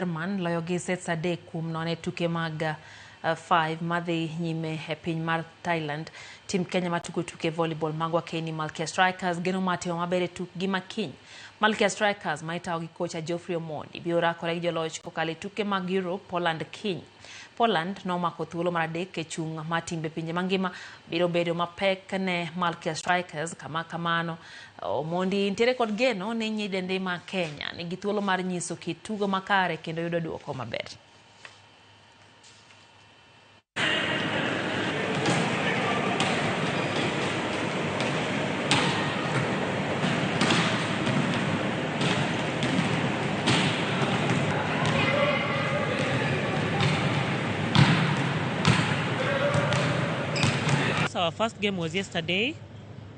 Jerman loyogi sets 3-0 e tuke mag 5 madhi nyime e piny mar Thailand. Tim Kenya matugo tuke volleyball mag Wakeni Malkia Strikers geno mar timo maber e tukgi ma kiny. Malkia Strikers ma itayo gi kocha Geoffrey Omondi biro rakore gi joloch kokalo e tuke mag Europe Poland kiny. Poland nomako thuolo mar 3 e chung' mar timbe pinje mangima biro bedo mapek ne Malkia Strikers. Kama kamano Omondi nitiere kod geno ni nyidende ma Kenya nigi thuolo mar nyiso kit tugo makare kendo yudo duoko maber. Our first game was yesterday.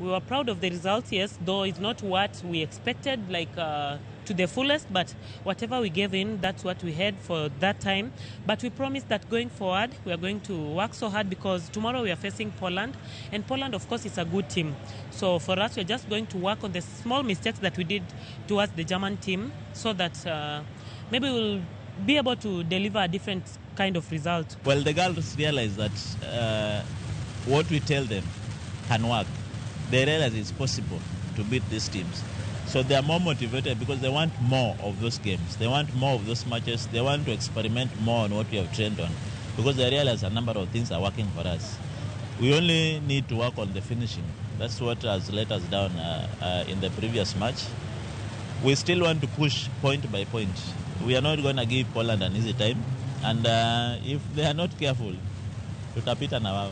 We were proud of the results, yes, though it's not what we expected, to the fullest, but whatever we gave in, that's what we had for that time. But we promised that going forward, we are going to work so hard because tomorrow we are facing Poland, and Poland, of course, is a good team. So for us, we're just going to work on the small mistakes that we did towards the German team so that maybe we'll be able to deliver a different kind of result. Well, the girls realize that what we tell them can work. They realize it's possible to beat these teams. So they are more motivated because they want more of those games. They want more of those matches. They want to experiment more on what we have trained on because they realize a number of things are working for us. We only need to work on the finishing. That's what has let us down in the previous match. We still want to push point by point. We are not going to give Poland an easy time. And if they are not careful, tutapita na wao.